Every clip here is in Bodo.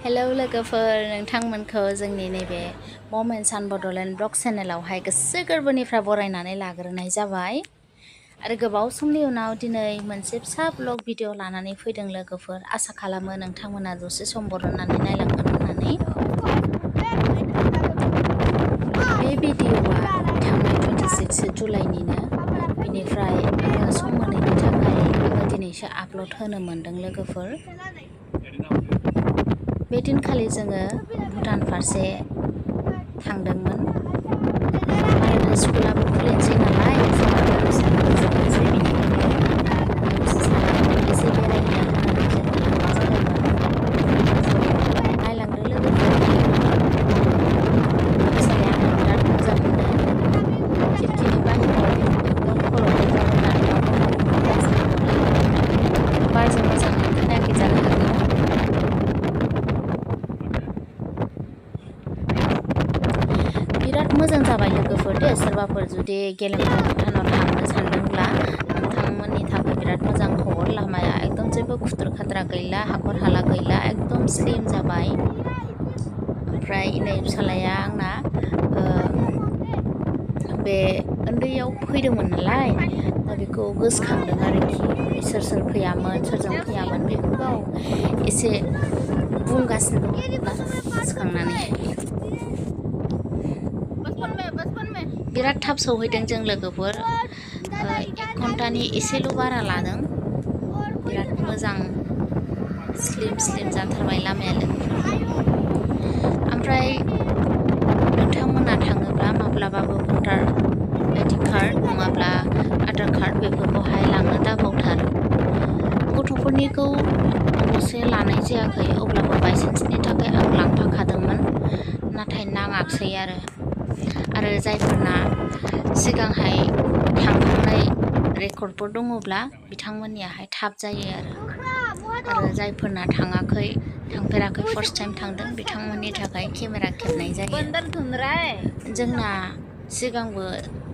हेलौ लोगोफोर नोंथांमोनखौ जोंनि नैबे ममेन्ट सान बड'लेण्ड ब्लग चेनेलावहाय गोसो गोरबोनिफ्राय बरायनानै लाग्रोनाय जाबाय आरो गोबाव समनि उनाव दिनै मोनसे फिसा ब्लग भिडिअ लानानै फैदों लोगोफोर आसा खालामो नोंथांमोना दसे सम बरननानै नायलांगोन होननानै बे भिडिअआ थांनाय 26 जुलाइनिनो बेनिफ्राय आङो सम मोनैनि थाखाय आङो दिनैसो आपल'ड होनो मोनदों लोगोफोर बे दिनखालि जोङो भुटान फारसे थांदोंमोन मानोना स्कुलाबो खुलिनोसै नालाय सामार भेकेसनाबो जोबनोसै बेनिखायनो सानाखौ एसे बेरायहैना होननानै जोङो लांनाय जादोंमोन नायलांदो लोगोफोर फिसाया आंना बिराद मोजां मोनो खिरखिनि बाहेराव एकदम खर'खौ गारनानै माबा माबि खोनागासिनो दं लोगोफोर बारजों मोजाङै खोनायाखै जानो हागौ बिराद मोजां जाबाय लोगोफोर दे सोरबाफोर जुदि गेलेमफु भुटानाव थांनो सानदोंब्ला नोंथांमोननि थाखाय बिराद मोजां खबर लामाया एकदम जेबो खुथुर खाद्रा गैला हाखर हाला गैला एकदम स्लिम जाबाय ओमफ्राय नै फिसालाया आंना बे उन्दैयाव फैदोंमोन नालाय दा बेखौ गोसोखांदों आरोखि ओमफ्राय सोर सोर फैयामोन सोरजों फैयामोन बेखौ गाव एसे बुंगासिनो दं गोसोखांनानै बिराद थाब सौहैदों जों लोगोफोर 1 घन्टानि एसेल' बारा लादों बिराद मोजां स्लिम जाथारबाय लामाया लोगोफोर ओमफ्राय नोंथांमोना थाङोब्ला माब्लाबाबो भटार आइडि कार्ड नङाब्ला आधार कार्ड बेफोरखौहाय लांनो दाबावथार गथ'फोरनिखौ अबसे लानाय जायाखै अब्लाबो बायसान्सनि थाखाय आं लांफाखादोंमोन नाथाय नाङाखसै आरो जायफोरना सिगांहाय थांखांनाय रेकर्डफोर दङब्ला बिथांमोननियाहाय थाब जायो आरो जायफोरना थांफेराखै फार्स्ट टाइम थांदों बिथांमोननि थाखाय केमेरा खेबनाय जायो जोंना सिगांबो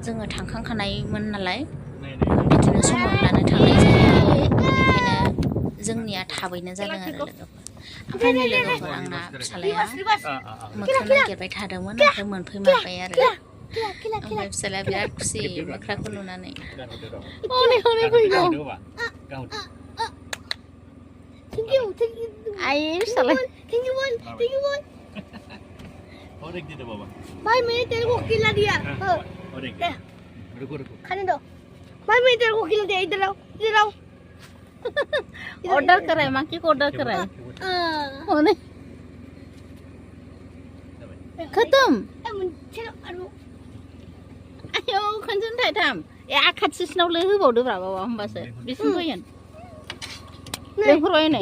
जोङो थांखांखानायमोन नालाय बिदिनो सम मोनब्लानो थांनाय जायो बेनिखायनो जोंनिया थाबैनो जादों आरो लोगोफोर ओमफ्राय नै लोगोफोर आंना फिसालाया मोख्रा नागिरबाय थादोंमोन ओमफ्राय मोनफैमारबाय आरो ओमफ्राय फिसालाया बिराद खुसि मोख्राखौ नुनानै आयै फिसालाया भाई मैंने तेरे को खिला दिया खाने दो भाई मैंने तेरे को खिला दिया इधर आओ ऑर्डर कराए माकी को ऑर्डर कराए होने खत्म आयो खनजों थाइथाम खाथिसिनाव लै होबावदो ब्रा बाबा होमबासो बिसिम फैगोन लेंहरबाय नै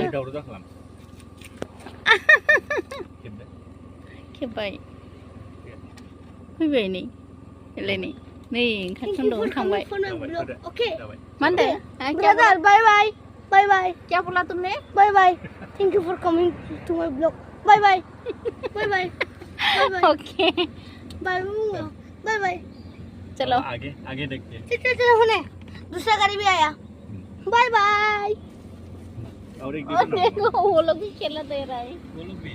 खेबबाय फैबाय नै नै ओंखारथों दं थांबाय ओके मानदे ब्रदर बाय बाय क्या बोला तुमने bye bye thank you for coming to my blog bye bye okay bye चलो आगे देखते हैं चलो होने दूसरा गाड़ी भी आया बाय और देखो वो लोग भी खेला दे रहा है वो लोग भी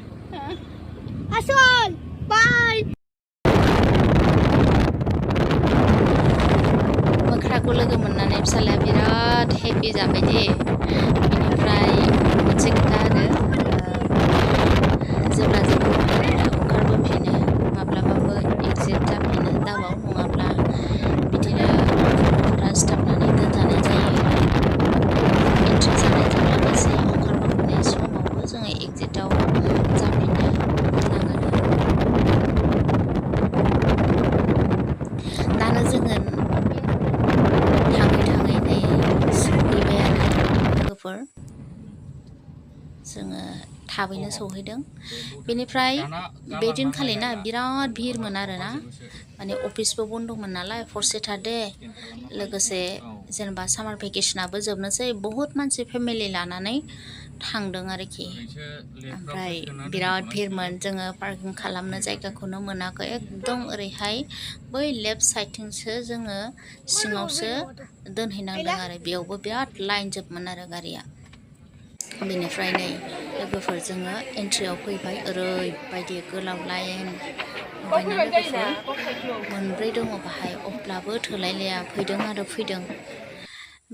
आसन बाय मोख्राखौ लोगो मोननानै फिसालाया बिराद हेपि जाबाय दे बेनिफ्राय मोनसे खोथा आरो जेब्ला जोङो ओंखारबोफिनो माब्लाबाबो एक्जिट जाफिनो दाबाव नङाब्ला बिदिनो गथ'फोरा सिथाबनानै दोनजानाय जायो एन्ट्रि जानायजों लोगोसे ओंखारबोफिननाय समावबो जोङो एक्जिटआव जाफिननो गोनां आरो दानो जोङो थाङै नै सौहैबाय आरो लोगोफोर जोङो थाबैनो सौहैदों बेनिफ्राय बे दिनखालि ना बिराद भिरमोन आरोना माने अफिसबो बन्द'मोन नालाय फर सेटारडे लोगोसे जेनेबा सामार भेकेसनाबो जोबनोसै बहुत मानसि फेमिलि लानानै थांदों आरोखि ओमफ्राय बिराद भिरमोन जोङो पार्किं खालामनो जायगाखौनो मोनाखै एकदम ओरैहाय बै लेफ्ट साइडथिंसो जोङो सिङावसो दोनहैनांदों आरो बेयावबो बिराद लाइन जोबमोन आरो गारिया बेनिफ्राय नै लोगोफोर जोङो एन्ट्रियाव फैबाय ओरैबायदि गोलाव लाइन ओमफ्रायनो लोगोफोर मोनब्रै दङ बाहाय अब्लाबो थोलायलाया फैदों आरो फैदों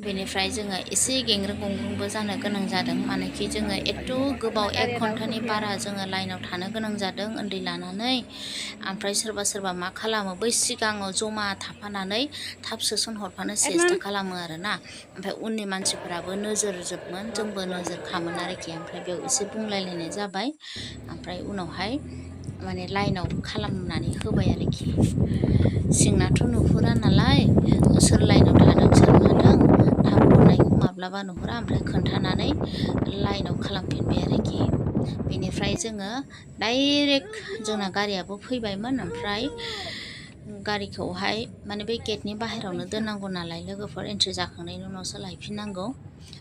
बेनिफ्राय जोङो एसे गेंग्रो गंग्रुंबो जानो गोनां जादों मानोखि जोङो एथ' गोबाव 1 घन्टानि बारा जोङो लाइनाव थानो गोनां जादों उन्दै लानानै ओमफ्राय सोरबा मा खालामो बै सिगाङाव जमा थाफानानै थाब सोसनहरफानो सेस्था खालामो आरोना ओमफ्राय उननि मानसिफोराबो नोजोरजोबमोन जोंबो नोजोर खामोन आरोखि ओमफ्राय बेयाव एसे बुंलायलायनाय जाबाय ओमफ्राय उनावहाय माने लाइनाव खालामनानै होबाय आरोखि सिंनाथ' नुहुरा नालाय सोर लाइनाव थादों सोर मादों थाब हरनायखौ माब्लाबा नुहुरा ओमफ्राय खोन्थानानै लाइनाव खालामफिनबाय आरोखि बेनिफ्राय जोङो डाइरेक्ट जोंना गारियाबो फैबायमोन ओमफ्राय गारिखौहाय माने बे गेटनि बाहेरावनो दोननांगौ नालाय लोगोफोर एन्ट्रि जाखांनायनि उनावसो लायफिननांगौ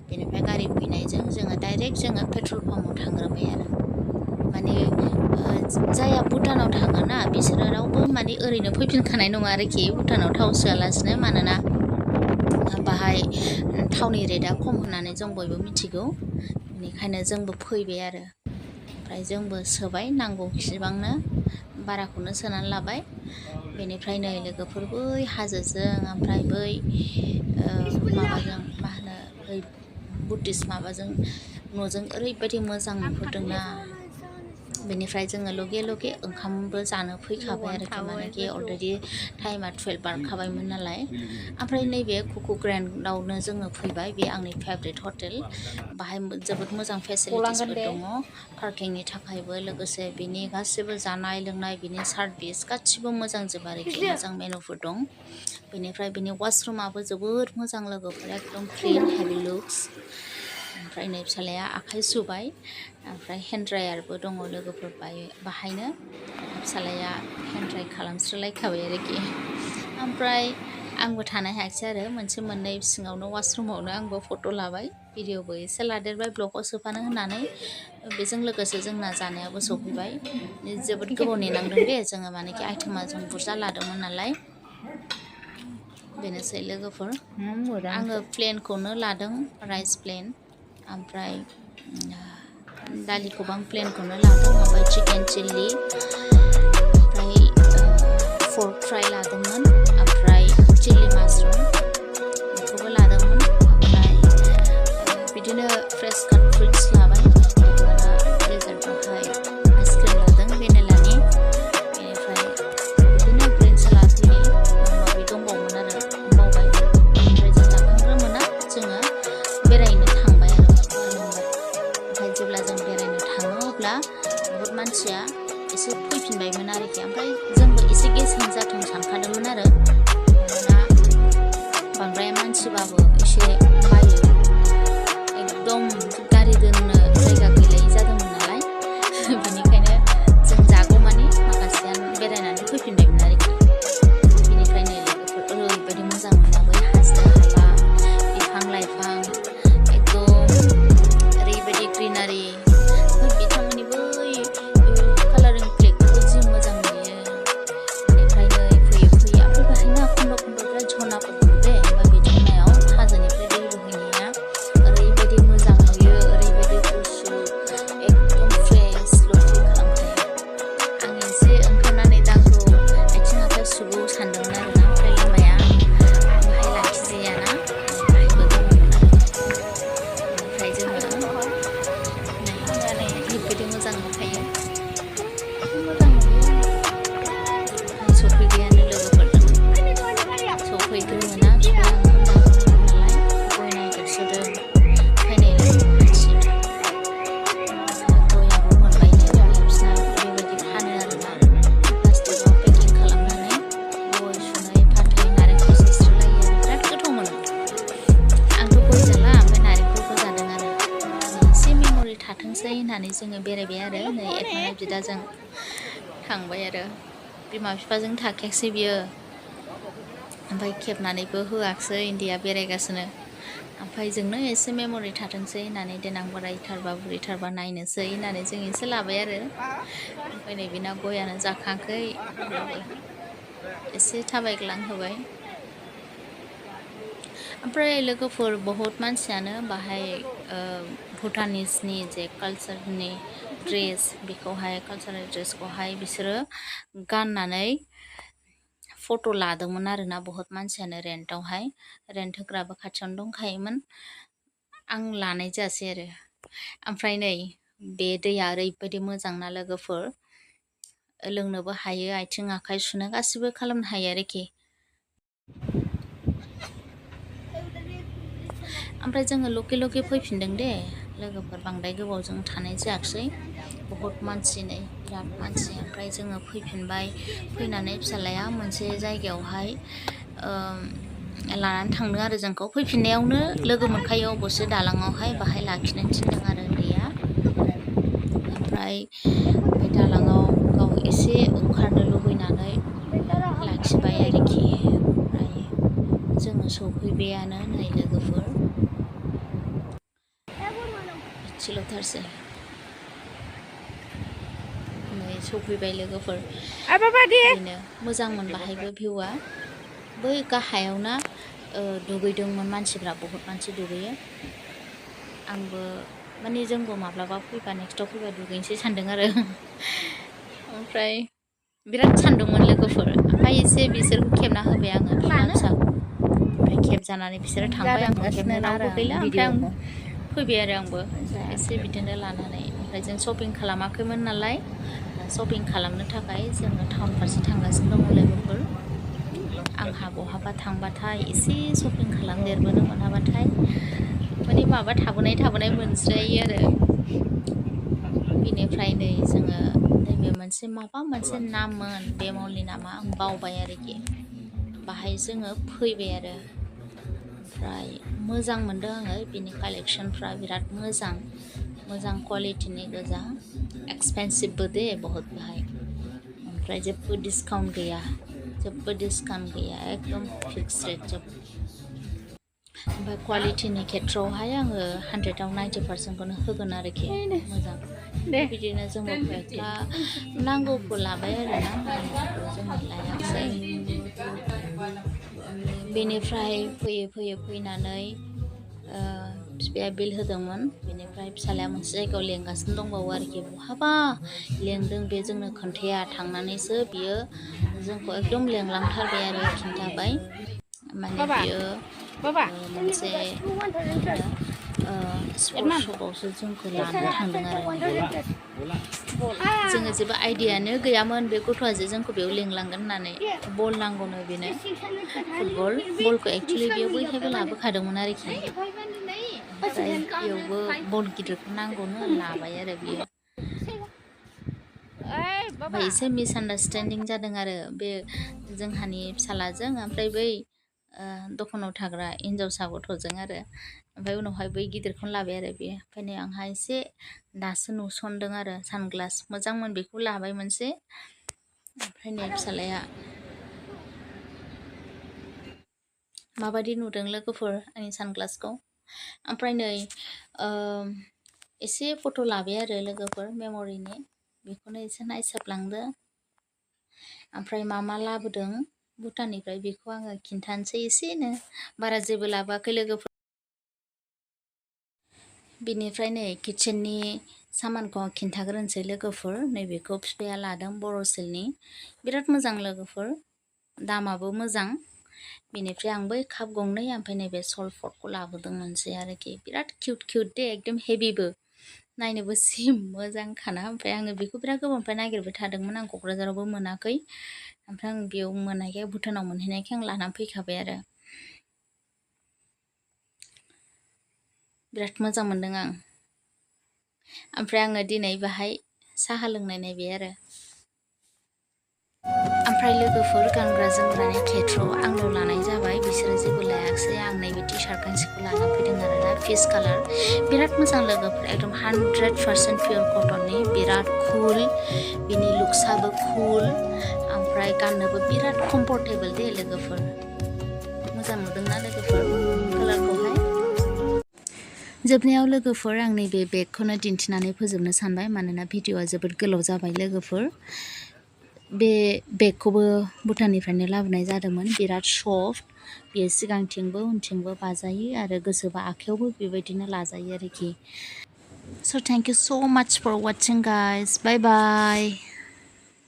बेनिफ्राय गारि फैनायजों जोङो डाइरेक्ट जोङो पेट्रल पाम्पआव थांग्रोबाय आरो माने जायहा भुटानाव थाङोना बिसोरो रावबो माने ओरैनो फैफिनखानाय नङा आरोखि भुटानाव थाव सोआलासिनो मानोना बाहाय थावनि रेटआ खम होननानै जों बयबो मिथिगौ बेनिखायनो जोंबो फैबाय आरो ओमफ्राय जोंबो सोबाय नांगौसिबांनो बाराखौनो सोनानै लाबाय बेनिफ्राय नै लोगोफोर बै हाजोजों ओमफ्राय बै माबाजों मा होनो बै बुद्धिस्ट माबाजों न'जों ओरैबायदि मोजां नुहुरदोंना बेनिफ्राय जोङो लगे लगे ओंखामबो जानो फैखाबाय आरोखि मानेखि अलरेडि टाइमा 12 बारखाबायमोन नालाय ओमफ्राय नैबे कुकु ग्रेन्डआवनो जोङो फैबाय बे आंनि फेभरेट हटेल बाहाय जोबोद मोजां फेसिलिटिसफोर दङ पार्किंनि थाखायबो लोगोसे बिनि गासिबो जानाय लोंनाय बिनि सार्भिस गासिबो मोजां जोब आरोखि मोजां मेनुफोर दं बेनिफ्राय बिनि वाशरुमाबो जोबोद मोजां लोगोफोर एकदम क्लिन हेभि लुक्स ओमफ्राय नै फिसालाया आखाइ सुबाय ओमफ्राय हेन्ड ड्रायारबो दङ लोगोफोर बाहायनो फिसालाया हेन्ड ड्राइ खालामस्रोलायखाबाय आरोखि ओमफ्राय आंबो थानो हायाखिसै आरो मोनसे मोननै सिङावनो वाशरुमावनो आंबो फट' लाबाय भिडिअबो एसे लादेरबाय ब्लगाव सोफानो होननानै बेजों लोगोसे जोंना जानायाबो सफैबाय जोबोद गोबाव नेनांदों दे जोङो मानेखि आइटेमा जों बुरजा लादोंमोन नालाय बेनोसै लोगोफोर आङो प्लेनखौनो लादों राइस प्लेन ओमफ्राय दालिखौबो आं प्लेनखौनो लादों ओमफ्राय चिकेन चिल्ली ओमफ्राय पर्क फ्राय लादोंमोन ओमफ्राय चिल्ली मासरुम बेखौबो लादोंमोन ओमफ्राय बिदिनो फ्रेश काट फ्रुइट्स लाबाय डेजार्टआवहाय आइसक्रिम लादों भेनिलानि बेनिफ्राय बिदिनो ग्रिन सलादनि माबि दंबावोमोन आरो बावबाय ओमफ्राय जों जाखांग्रोमोना जोङो बेरायनो थांबाय आरो ओमफ्राय जेब्ला जों बेरायनो थाङो अब्ला बहुत मानसिया एसे फैफिनबायमोन आरोखि ओमफ्राय जोंबो एसे गेसें जाथों सानखादोंमोन आरो मानोना बांद्राय मानसिबाबो एसे बायो एकदम गारि दोननो जायगा गैलायै जादोंमोन नालाय बेनिखायनो जों जागौमानि माखासेया बेरायनानै फैफिनबायमोन आरोखि बेनिफ्रायनो लोगोफोर ओरैबायदि मोजां मोना बै हाजो हाला बिफां लाइफां एकदम ओरैबायदि ग्रिनारि बिथांमोननि बै कालारिं फ्लेगखौबो जि मोजां नुयो बेनिफ्राय नै फैयै ओमफ्राय बाहायनो खन्द' बिराद झरनाफोर दं दे ओमफ्राय बे झरनायाव हाजोनिफ्राय दै बोहैनाया ओरैबायदि मोजां नुयो ओरैबायदि गुसु एकदम फ्रेश लफि खालामखायो आं एसे ओंखारनानै दांखौ आथिं आखाइ सुगौ सानदोंमोन आरोना ओमफ्राय लामाया बाहाय लाखिजायाना बाहायबो दङमोन आरो बेनिफ्राय जोङो ओरैबायदि मोजां नुखायो मोजां नुयो ओमफ्राय सफैबायानो लोगोफोरजों सफैग्रोमोना फिसाया ओंखाम जाग्रोमोन नालाय गय नागिरसोदों फैनाय लोगो मानसि गयाबो मोनबायनो गया बिसिना बेबायदि फानो आरोना प्लास्टिकआव पेकिं खालामनानै गय सुनै फाथै नारेंखल सेस्रोलायो आरो बिराद गोथाव मोनो आंथ' गय जाला ओमफ्राय नारेंखलखौ जादों आरो एसे मेम'रि थाथोंसै होननानै जोङो बेरायबाय आरो नै एकमाना बिदाजों थांबाय आरो बिमा बिफाजों थाखायाखिसै बियो ओमफ्राय खेबनानैबो होआखिसै इन्डिया बेरायगासिनो ओमफ्राय जोंनो एसे मेम'रि थाथोंसै होननानै देनां बोरायथारबा बुरैथारबा नायनोसै होननानै जों एसे लाबाय आरो ओमफ्राय नै बेना गयानो जाखाङाखै अब्लाबो एसे थाबायग्लांहोबाय ओमफ्राय लोगोफोर बहुत मानसियानो बाहाय भुटानिसनि जे कालचारनि ड्रेस बेखौहाय कालचारेल ड्रेसखौहाय बिसोरो गाननानै फट' लादोंमोन आरोना बहुत मानसियानो रेन्टआवहाय रेन्ट होग्राबो खाथियावनो दंखायोमोन आं लानाय जायासै आरो ओमफ्राय नै बे दैया ओरैबायदि मोजांना लोगोफोर लोंनोबो हायो आथिं आखाइ सुनो गासिबो खालामनो हायो आरोखि ओमफ्राय जोङो लगे फैफिनदों दे लोगोफोर बांद्राय गोबाव जों थानाय जायाखिसै बहुत मानसि नै बिराद मानसि ओमफ्राय जोङो फैफिनबाय फैनानै फिसालाया मोनसे जायगायावहाय लानानै थांदों आरो जोंखौ फैफिननायावनो लोगो मोनखायो अबस्से दालाङावहाय बाहाय लाखिनो थिनदों आरो उन्दैया ओमफ्राय बे दालाङाव गाव एसे ओंखारनो लुबैनानै लाखिबाय आरोखि ओमफ्राय जोङो सौफैबायानो नै लोगोफोर एसेल'थारसै नै सौफैबाय लोगोफोर ओरैनो मोजांमोन बाहायबो भिउआ बै गाहायावना दुगैदोंमोन मानसिफ्रा बहुत मानसि दुगैयो आंबो माने जोंबो माब्लाबा फैबा नेक्स्टआव फैबा दुगैनोसै सानदों आरो ओमफ्राय बिराद सान्दुंमोन लोगोफोर ओमफ्राय एसे बिसोरखौ खेबना होबाय आङो फिसाखौ ओमफ्राय खेबजानानै बिसोरो थांबाय आंखौ खेबनो रावबो गैला ओमफ्राय आं फैबाय आरो आंबो एसे बिदिनो लानानै ओमफ्राय जों शपिं खालामाखैमोन नालाय दा शपिं खालामनो थाखाय जोङो टाउन फारसे थांगासिनो दङ लोगोफोर आंहा बहाबा थांबाथाय एसे शपिं खालामदेरबोनो मोनाबाथाय माने माबा थाबोनाय मोनस्रायो आरो बेनिफ्राय नै जोङो नैबे मोनसे माबा मोनसे नाममोन बे मलनि नामा आं बावबाय आरोखि बाहाय जोङो फैबाय आरो ओमफ्राय मोजां मोनदों आङो बिनि कालेक्सनफ्रा बिराद मोजां क्वालिटिनि गोजा एक्सपेन्सिभबो दे बहुत बाहाय ओमफ्राय जेबो डिसकाउन्ट गैया एकदम फिक्स रेट जोब ओमफ्राय क्वालिटिनि खेथ्रआवहाय आङो 100आव 90%खौनो होगोन आरोखि मोजां बिदिनो जोंबो कয়েকটা नांगौखौ लाबाय आरोना नांगौखौ जोङो लायाखिसै बेनिफ्राय फैनानै बिफाया बिल होदोंमोन बेनिफ्राय फिसालाया मोनसे जायगायाव लेंगासिनो दंबावो आरोखि बहाबा लेंदों बे जोंनो खोन्थाया थांनानैसो बियो जोंखौ एकदम लेंलांथारबाय आरो खिन्थाबाय माने बियो मोनसे स्पर्ट शपआवसो जोंखौ लानो थांदों आरो जोङो जेबो आइडियानो गैयामोन बे गथ'आ जे जोंखौ बेयाव लेंलांगोन होननानै बल नांगौनो बेनो बलखौ एक्सुवेलि बेयो बैहायबो लाबोखादोंमोन आरोखि ओमफ्राय बेयावबो बल गिदिरखौ नांगौनो लाबाय आरो बियो ओमफ्राय एसे मिसआन्डारस्टेन्डिं जादों आरो बे जोंहानि फिसालाजों ओमफ्राय बै दखानाव थाग्रा हिन्जावसा गथ'जों आरो ओमफ्राय उनावहाय बै गिदिरखौनो लाबाय आरो बेयो ओंखायनो आंहा एसे दासो नुसनदों आरो सानग्लास मोजांमोन बेखौ लाबाय मोनसे ओमफ्राय नै फिसालाया माबायदि नुदों लोगोफोर आंनि सानग्लासखौ ओमफ्राय नै एसे फट' लाबाय आरो लोगोफोर मेम'रिनि बेखौनो एसे नायसाबलांदो ओमफ्राय मा लाबोदों भुटाननिफ्राय बेखौ आङो खिन्थानोसै एसेनो बारा जेबो लाबोआखै लोगोफोर बिनिफ्राय नै किटचेननि सामानखौ खिन्थाग्रोनोसै लोगोफोर नैबेखौ बिफाया लादों बर'सिलनि बिराद मोजां लोगोफोर दामाबो मोजां बेनिफ्राय आं बै काप गंनै ओमफ्राय नैबे सल्टफर्टखौ लाबोदों मोनसे आरोखि बिराद किउट दे एकदम हेभिबो नायनोबो सि मोजांखाना ओमफ्राय आङो बेखौ बिराद गोबावनिफ्राय नागिरबाय थादोंमोन आं क'क्राझारावबो मोनाखै ओमफ्राय आं बेयाव मोननायखाय भुटानाव मोनहैनायखाय आं लानानै फैखाबाय आरो बिराद मोजां मोनदों आं ओमफ्राय आङो दिनै बाहाय साहा लोंनाय नायबाय आरो ओमफ्राय लोगोफोर गानग्रा जोमग्रानि खेथ्रआव आंनाव लानाय जाबाय बिसोरो जेबो लायाखिसै आं नैबे टि-शार्ट गांसेखौ लाना फैदों आरोना फिस कालार बिराद मोजां लोगोफोर एकदम 100% पियर कटननि बिराद कुल बिनि लुक्सआबो कुल ओमफ्राय गाननोबो बिराद कम्फर्टेबल दे लोगोफोर मोजां नुदोंना लोगोफोर कालारखौहाय जोबनायाव लोगोफोर आं नैबे बेगखौनो दिन्थिनानै फोजोबनो सानबाय मानोना भिडिअआ जोबोद गोलाव जाबाय लोगोफोर बे बेगखौबो भुटाननिफ्रायनो लाबोनाय जादोंमोन बिराद सफ्ट बेयो सिगांथिंबो उनथिंबो बाजायो आरो गोसोबा आखायावबो बेबायदिनो लाजायो आरोखि So thank you so much for watching, guys. Bye bye.